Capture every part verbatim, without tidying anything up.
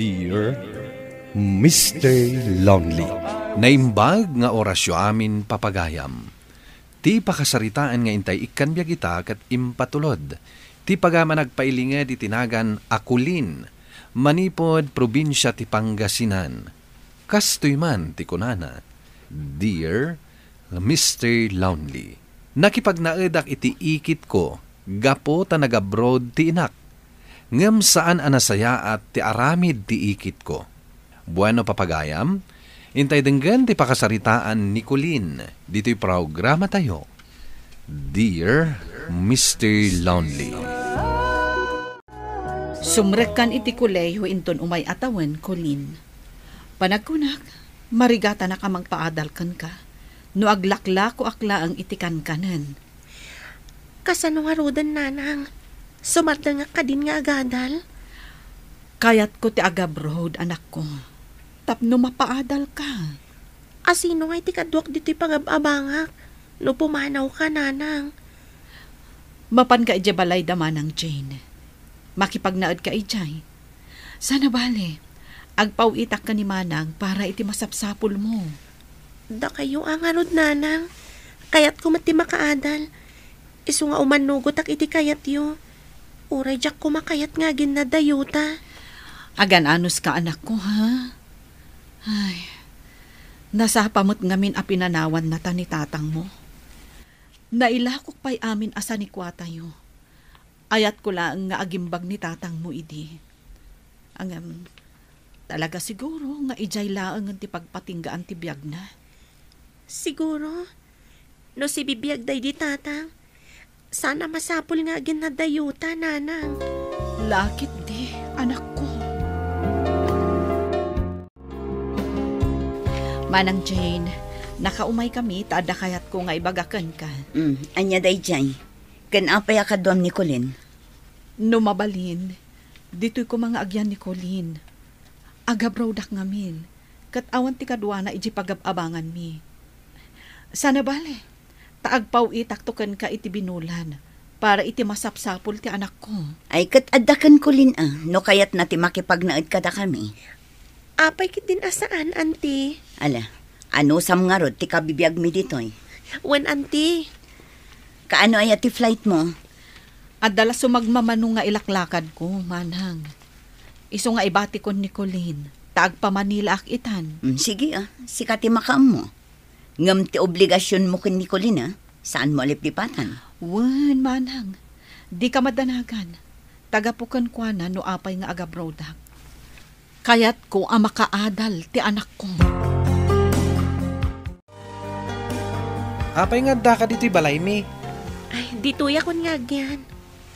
Dear Mister Lonely. Naimbag nga orasyo amin, papagayam. Ti pakasaritaan nga intay ikkan biag ita ket impatulod ti pagaman agpailinged iti nagan a Colin, manipud probinsia ti Pangasinan. Kastoy man ti kunana, Dear Mister Lonely, nakipagnaedak iti ikitko gapu ta nagabroad ti inak. Ngem saan a nasayaat ti aramid ti ikitko. Bueno, papagayam, intay denggen ti pakasaritaan ni Colin ditoy programatayo, Dear Mister Lonely. Sumrekkan iti kolehiyo inton umay a tawen, Colin. Panagkunak, marigatanak a mangpaadal kenka no aglaklakoak laeng iti kankanen. Kasano ngaruden, nanang? Sumardengak kadin nga agadal? Kayatko ti agabroad, anakko, tapno mapaadalka. Asino ngay ti kaduak ditoy pagab-abangak no pumanawka, nanang? Mapanka idiay balayda, Manang Jane. Makipagnaedka idiay. Sana bale, agpaw-itak ken ni Manang para iti masapsapulmo. Dakayo a ngarud, nanang. Kayatko met ti makaadal. Isu nga umannugotak iti kayatyo. Uray diak koma kayat nga aginnadayuta. Agan-anuska, anakko, ha? Ay, nasapa met ngamin a pinanawannata ni tatangmo. Nailakok pay amin a sanikuatayo. Ayatko laeng nga agimbag ni tatangmo idi. Ngem, talaga siguro nga idiay laengen ti pagpatinggaan ti biagna. Siguro, no sibibiag daydi tatang, saan a masapul nga aginnadayuta, nanang. Lakit di, anakko. Manang Jane, nakaumaykami ta adda kayatko nga ibaga kenka. Mm, ania daydiay? Ken apay a kaduam ni Colin? No mabalin, ditoy koma nga agyan ni Colin. Agabroadak ngamin, ket awan ti kaduana idiay pagab-abanganmi. Sana bale, ta agpaw-itakto kenka iti binulan para iti masapsapul ti anakko. Ay, ket adda ken Colin a, no kayatna ti makipagnaed kadakami. Apay ketdin a saan, Auntie? Ala, anusam ngarud ti kabibiagmi ditoy? Wen, Auntie. Kaano aya ti flightmo? Adda la sumagmamano nga ilaklakadko, Manang. Isu nga ibatikon ni Colin, ta agpa-Manilaak itan. Mm, sige a, sika ti makaammo. Ngem ti obligasionmo ken ni Colin a, saanmo a liplipatan. Wen, Manang. Dika madanagan. Ta gapu kenkuana no apay nga agabroadak. Kayatko a makaadal ti anakko. Apay nga addaka ditoy balaymi? Ay, ditoyak nga agyan.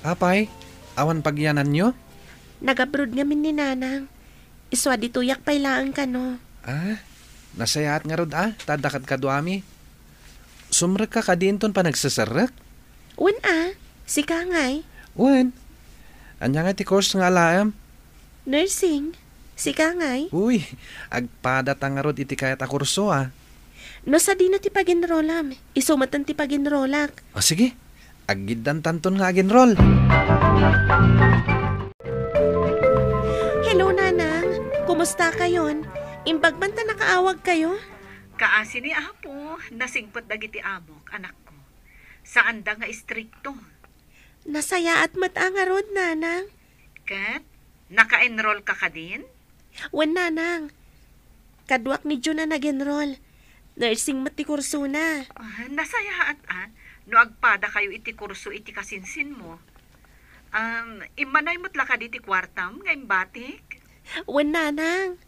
Apay, awan pagyananyo? Nagabroad ngamin ni Nanang. Isu a ditoyak pay laeng kano. Ah, nasayaat ngarud a, ta adda kadkaduami. Sumrekka kadi inton panagseserrek? Wen a, sika ngay? Wen. Ania ngay ti course nga alaem? Nursing. Sika ngay? Uy, agpadata ngarud iti kayat a kurso a. No sadino ti pag-enrollam, isu metten ti pag-enrollak. O sige, aggiddantanton nga ag-enroll. Hello, Nanang. Kumusta kayon? Imbag man ta nakaawag kayo? Kaasi ni Apo, nasingpet dagiti amok, anakko. Saanda nga istrikto. Nasayaat met a ngarud, Nanang. Ket, naka-enroll ka kadin? Wen, Nanang. Kaduak ni June a nag-enroll. Nursing met ti kursona. Ah, nasayaat a, no agpada kayo iti kurso iti kasinsinmo. Um, immanay met la kadi ti kuartam nga imbatik? Wen, Nanang.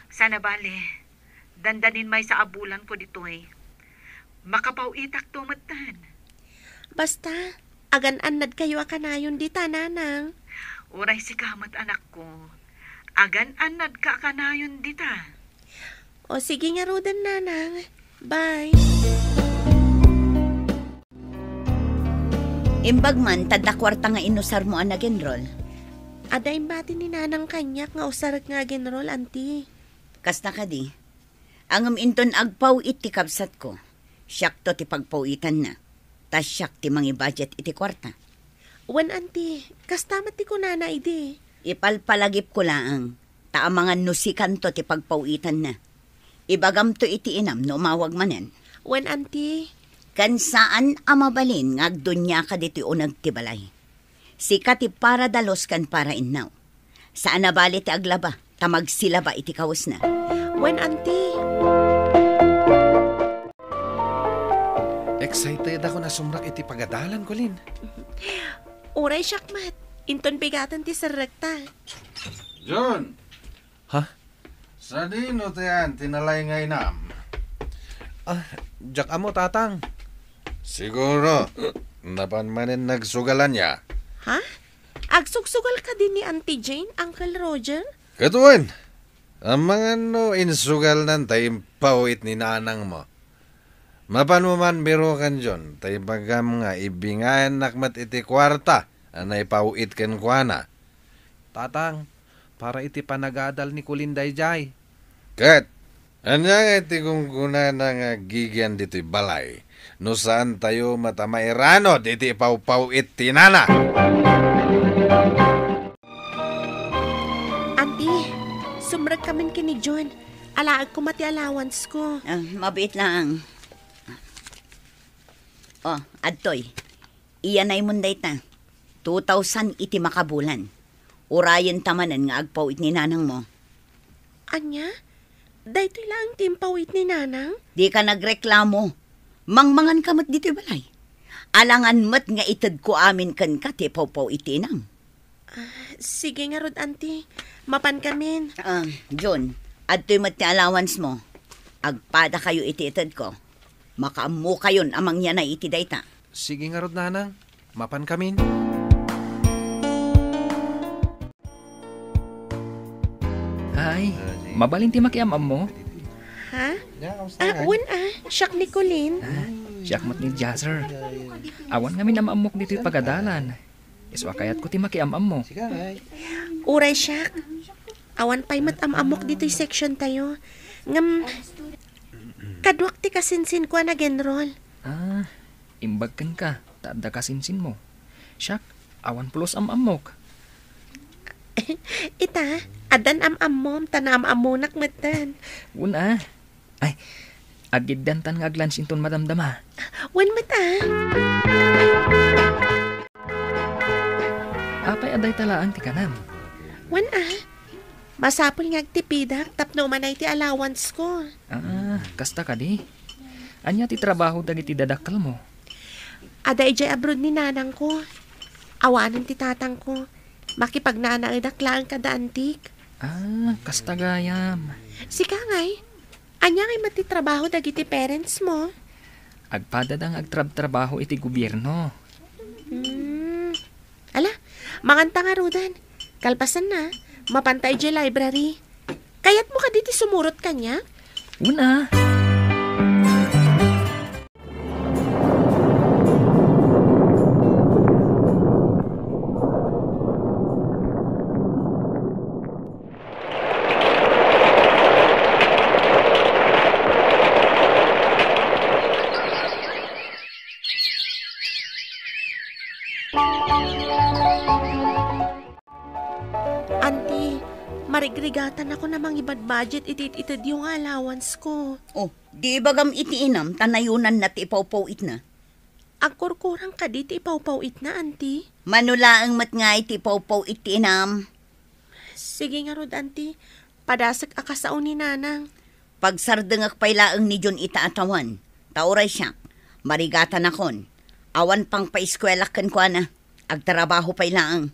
Sana bale, dandanin maysa a bulanko ditoy. Makapaw-itakto metten. Basta, agan-annad kayo a kanayon dita, Nanang. Uray sika met, anakko. Agan-annadka a kanayon dita. O, sige ngaruden, Nanang. Bye. Imbag man, ta adda kuarta nga inusarmo a nag-enroll. Adda imbati ni Nanang kaniak nga usarek nga ag-enroll, Auntie. Kasta kadi. Ngem inton agpaw-it ti kabsatko, siakto ti pagpaw-itanna. Ta siak ti mangi-budget iti kuarta. Wen, Auntie, kasta met ti kunana idi. Ipalpalagipko laeng. ta amangan no sikanto ti pagpaw-itanna. Ibagamto iti inam no umawag manen. Wen, Auntie. Ken saan a mabalin nga agduniaka ditoy uneg ti balay. Sika ti para dalus ken para innaw. Saan a bali ti aglaba, ta magsilaba iti kawesna. Wen, Auntie. Excited ako a sumrek iti pagadalan, Colin. Uray siak met. Inton bigaten ti serrekta. John! Ha? Sadino ti ayan ti nalay nga inam? Ah, diak ammo, Tatang. Siguro, napan manen nagsugalan ya. Ha? Agsugsugal kadi ni Auntie Jane, Uncle Roger? Ket wen, amangan no insugalnan ta impaw-it ni nanangmo. Mapanmo man biroken, John, ta ibagam nga ibingayannak met iti kuarta a naipaw-it kenkuana. Tatang, para iti panagadal ni Colin daydiay. Ket, ania ngay ti gunggonana nga agigian ditoy balay, no saantayo met a mairanod iti ipawpaw-it ti nana? Auntie, sumrekkamin ken ni John. Alaek koma ti allowance ko. Ah, mabiit laeng. Oh, adtoy. Iyanaymon dayta. Two thousand iti makabulan. Urayenta manen nga agpaw-it ni nanangmo. Ania? Daytoy laeng ti impaw-it ni nanang? Dika nagreklamo. Mangmanganka met ditoy balay. Alangan met nga itedko amin kenka ti pawpaw-it ti inam. Ah, sige ngarud, Auntie. Mapankamin. Ah, Jun, adtoy met ti allowance mo. Agpadakayo iti itedko. Makaammokayon a mangyanay iti dayta. Sige ngarud, Nanang. Mapankamin. Ay, mabalin ti makiam-ammo? Ha? Ah, wen, ah. Siak ni Colin. Ah, siak met ni Jasser. Awan ngamin am-ammok ditoy pagadalan. Isu a kayatko ti makiam-ammo. Uray siak. Awan pay met am-ammok ditoy section tayo. Ngem, kaduak ti kasinsinko a nag-enroll. Ah, imbag kenka, ta adda kasinsinmo. Siak, awan pulos am-ammok. Ita, addan am-ammom, ta naam-ammonak metten. Wen a. Ay, agiddantan nga aglansinton madamdama. Wen met a. Apay a dayta laeng ti kanam? Wen a. Masapul nga agtipidak tapno umanay ti allowance ko. Ah, kasta kadi? Ania ti trabaho dagiti dadakkelmo? Adda idiay abroad ni nanangko. Awanen ti tatangko. Makipagnanaedak laeng kada antik. Ah, kasta gayam. Sika ngay, ania ngay met ti trabaho dagiti parents mo? Agpadada nga agtrabtrabaho iti gobierno. Hmm. Ala, manganta ngaruden. Kalpasanna, mapanta idiay library. Kayatmo kadi ti sumurot kaniak? Wen a. Auntie, marigrigatanakon a mangibadbudget iti it-itedyo nga allowance ko. Oh, di ibagam iti inam ta nayonanna ti ipawpaw-itna. Agkurkurang kadi ti ipawpaw-itna, Auntie? Mano laeng met ngay ti ipawpaw-it ti inam. Sige ngarud, Auntie. Padasek a kasao ni Nanang. Pagsardengek pay laeng ni Jun ita a tawen. Ta uray siak, marigatanakon. Awan pangpaiskuelak kenkuana. Agtrabaho pay laeng.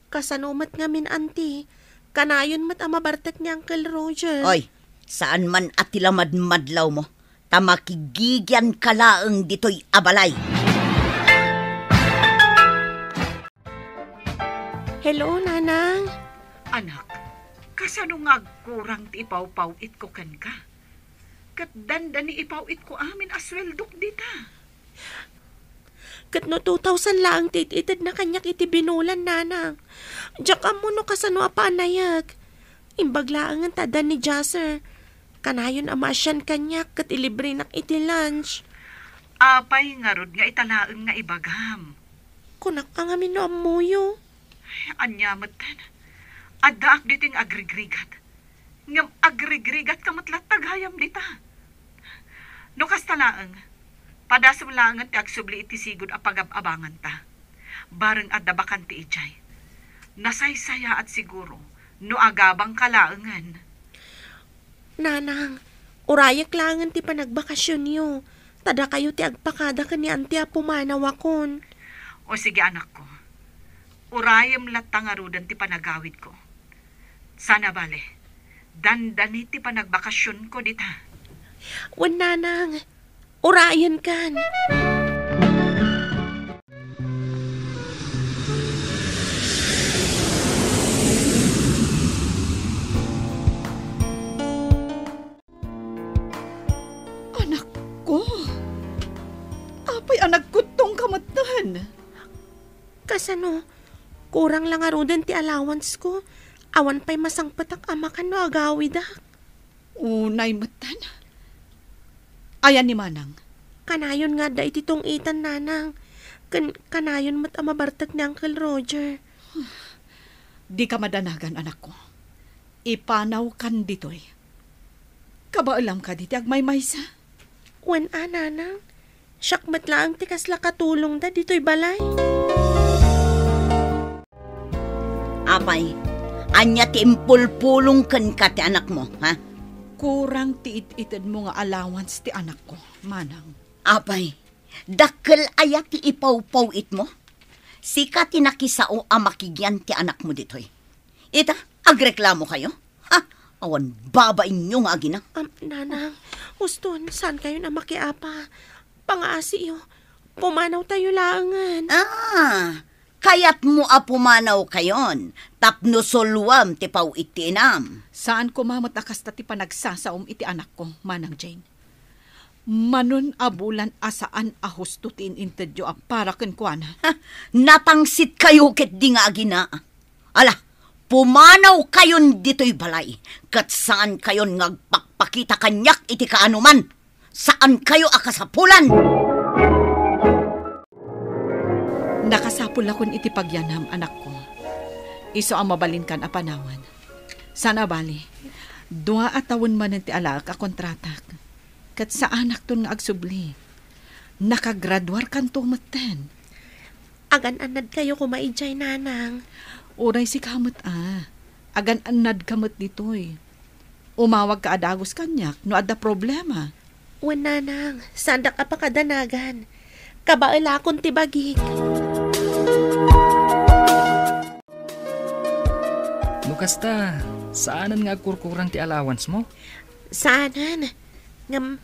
Kasano met ngamin, Auntie? Kanayon met a mabartek ni Uncle Roger. Oy, saan man a ti lamadmadlawmo, ta makigigianka laeng ditoy a balay. Hello, Nanang. Anak, kasano nga agkurang ti ipawpaw-itko kenka? Ket dandani ipaw-itko amin a sueldok dita. Ket no two thousand laeng ti it-itedna kaniak iti binulan, Nanang. Diak ammo no kasano a panayek. Imbag laengen ta addan ni Jasser. Kanayon a maasian kaniak ket ilibrenak iti lunch. Apay ngarud nga ita laeng nga ibagam? Kunak a ngamin no ammoyo. Ania metten? Addaak ditoy nga agrigrigat. Ngem agrigrigatka met latta gayam dita. No kasta laeng, padasem laengen ti agsubli iti sigud a pagab-abanganta. Bareng adda bakante idiay. Nasaysayaat siguro no agabangka laengen. Nanang, urayek laengen ti panagbakasionyo. Ta dakayo ti agpakada ken ni Auntie a pumanawakon. O sige, anakko. Urayem latta ngaruden ti panagawidko. Saan a bale, dandani ti panagbakasionko dita. Wen, Nanang, urayenkan. Anakko, apay a nagkuttongka metten? Kasano? Kurang la ngaruden ti allowance-ko. Awan pay masangpetak a makan no agawidak. Unay metten. Ayan ni Manang? Kanayon nga adda iti tungtan, Nanang. Ken kanayon met a mabartek ni Uncle Roger. Dika madanagan, anakko. Ipanawkan ditoy. Kabaelam kadi ti agmaymaysa? Wen a, Nanang. Siak met laeng ti kasla katulongda ditoy balay. Apay, ania ti impulpulong kenka ti anakmo, ha? Kurang ti it-itedmo nga allowance ti anakko, Manang. Apay, dakkel aya ti ipawpaw-itmo? Sika ti nakisao a makigyan ti anakmo ditoy. Ita, agreklamo kayo? Ha? Awan babainyo nga agina. Am, Nanang, uston, saan kayon a makiapa? Pangaasiyo, pumanaw tayo laengen. Ah, kayatmo a pumanaw kayon tapno suluem ti paw-it ti inam. Saan koma met a kasta ti panagsasaom iti anakko, Manang Jane. Manon a bulan a saan a husto ti in-intedyo a para kenkuana. Ha, natangsit kayo ket di nga agina. Ala, pumanaw kayon ditoy balay, ket saan kayon nga agpakpakita kaniak iti kaanoman. Saan kayo a kasapulan. Nakasapulakon iti pagyanam, anakko. Isu a mabalinkan a panawen. Saan a bali, dua a tawen manen ti alaek a kontratak. Ket saanakton nga agsubli. Nakagraduarkanto metten. Agan-annadkayo koma idiay, Nanang. Uray sika met a. Agan-annadka met ditoy. Umawagka a dagus kaniak no adda problema. Wen, Nanang, saandak a pakadanagan. Kabaelakon ti bagik. No kasta, saanen nga agkurkurang ti allowance mo? Saanen. Ngem,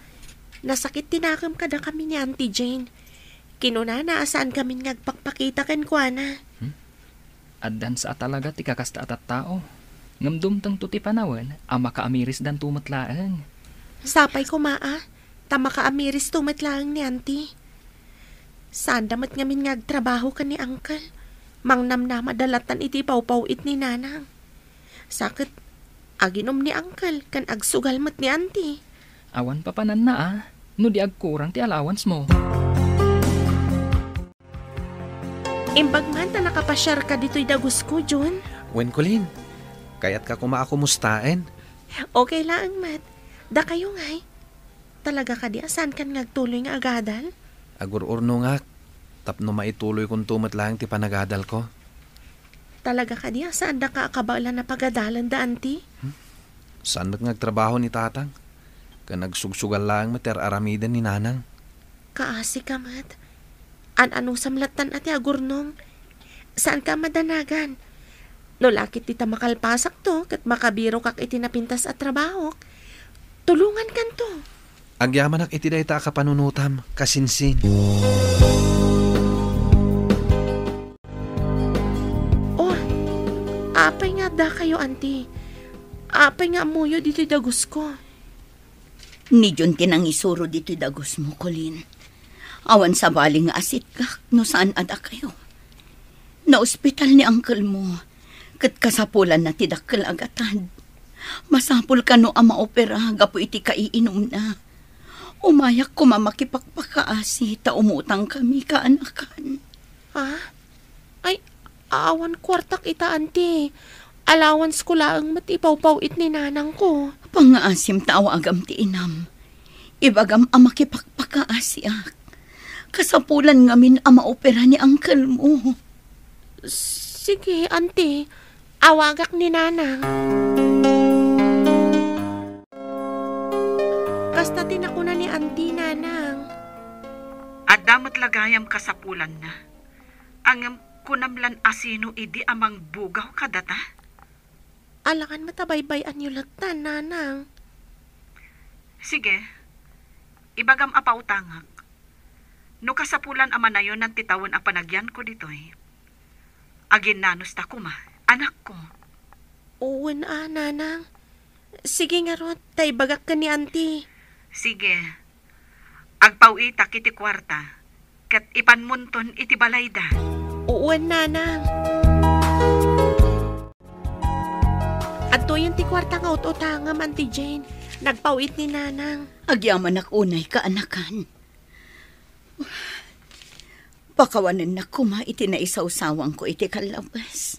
nasakit ti nakem kadakami ni Auntie Jane. Kinunana a saan kamin nga agpakpakita kenkuana. Hmm? Addan sa a talaga ti kakasta a tattao. Ngem dumtengto ti panawen a makaamirisdanto met laeng. Sapay koma a, ta makaamiristo met laeng ni Auntie. Saanda met ngamin nga agtrabaho ken ni Uncle. Mangnamnamada lattan iti pawpaw-it ni Nanang. Sa ket, aginom ni Uncle ken agsugal met ni Auntie. Awan papananna a, no di agkurang ti allowance mo. Imbag man ta nakapasiarka ditoy dagusko, Jun. Wen, Colleen, kayatka koma a kumustaen? Okay laeng met. Dakayo ngay? Talaga kadi a saankan nga agtuloy nga agadal? Agur-urnongak, tapno maituloykonto met laeng ti panagadalko. Talaga kadi a saandaka a kabaelan a pagadalan da, Auntie? Hmm? Saan met nga agtrabaho ni Tatang? Ken agsugsugal laeng met ti ar-aramiden ni Nanang. Kaasika met. An-anusam lattan a ti agurnong. Saanka a madanagan. No lakit dita makalpasakto ket makabirokak iti napintas a trabahok, tulongankanto. Agyamanak iti dayta a kapanunotam, kasinsin. Oh, apay nga addakayo, Auntie? Apay nga ammoyo ditoy dagusko? Ni Jun ti nangisuro ditoy dagusmo, Colleen. Awan sabali nga asitkak no saan a dakayo. Naospital ni uncle mo, ket kasapulanna ti dakkel a gatad. Masapul kano a maopera gapu iti kaiinumna. Umayak koma makipakpakaasi ta umutang kami kaanakan. Ha? Ay, awan kuartak ita, Auntie. Allowance ko laeng met ipawpaw-it ni nanangko. Pangngaasim ta awagam ti inam. Ibagam a makipakpakaasiak. Kasapulan ngamin a maopera ni uncle mo. Sige, auntie. Awagak ni nanang. Kasta ti nakuna ni auntie, nanang. Adda met la gayam kasapulanna. Ngem kunam lan a sino idi a mangbugaw kadata? Alangan met a baybay-anyo latta, nanang. Sige, ibagam a pautangak. No kasapulan a manayonan ti tawen a panagyanko ditoy, aginnanus ta koma, anakko. Wen a, nanang. Sige ngarud, ta ibagak ken ni auntie. Sige. Agpaw-itak iti kuarta, ket ipanmonton iti balayda. Wen, nanang. Adtoyen ti kuarta nga ut-utangam, Auntie Jane. Nagpaw-it ni nanang. Agyamanak unay, kaanakan. Pakawanennak koma iti naisawsawangko iti kallabes.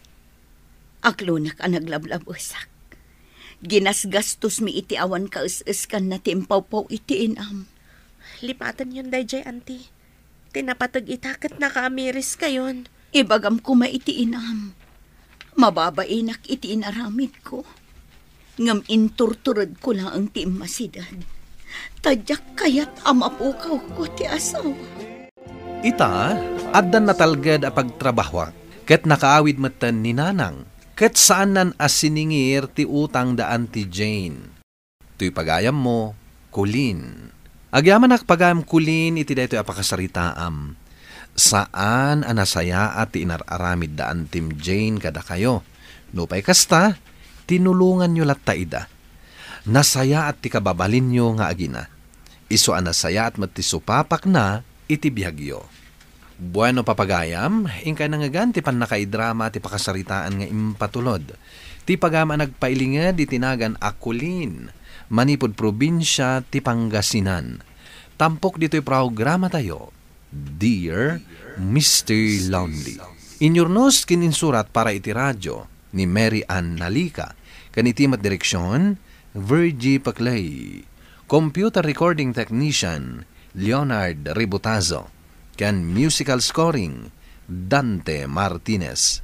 Aklonak a naglablabesak. Ginasgastosmi iti awan kaes-eskanna ti impawpaw iti inam. Lipatenyon daydiay, auntie. Ti napateg ita ket nakaamiriskayon. Ibagam koma iti inam. Mababainak iti inaramidko. Ngem inturturedko laeng ti immasideg. Ta diak kayat a mapukawko ti asawa. Ita, addan natalged a pagtrabahoak, ket nakaawid metten ni Nanang, ket saannan a siningir ti utang da Auntie Jane. Toy pagayammo, Colleen. Agyamanak pagayam Colleen iti daytoy a pakasaritaam. Saan a nasayaat ti inar-aramid da Antim Jane kadakayo. Nupay kasta, tinulonganyo latta ida. Nasayaat ti kababalinyo nga agina. Isu a nasayaat met ti supapakna iti biagyo. Bueno, papagayam, inkay nangngegan ti pannakaidrama ti pakasaritaan nga impatulod. Ti pagayam a nagpailinged iti nagan a Colleen, manipud probinsia ti Pangasinan. Tampok ditoy programatayo, Dear Mister Lonely. Inyurnos ken insurat para iti radio ni Mary Ann Nalica, ken iti met direksyon, Virgie Paclay. Computer recording technician, Leonard Ributazo, ken musical scoring, Dante Martinez.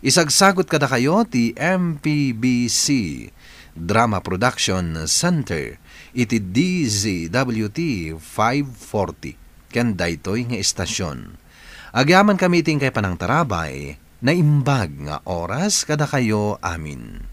Isagsagut kadakayo ti M P B C Drama Production Center iti D Z W T five forty ken daytoy nga estasion. Agyamankami iti inkay panangtarabay, naimbag nga oras kadakayo amin.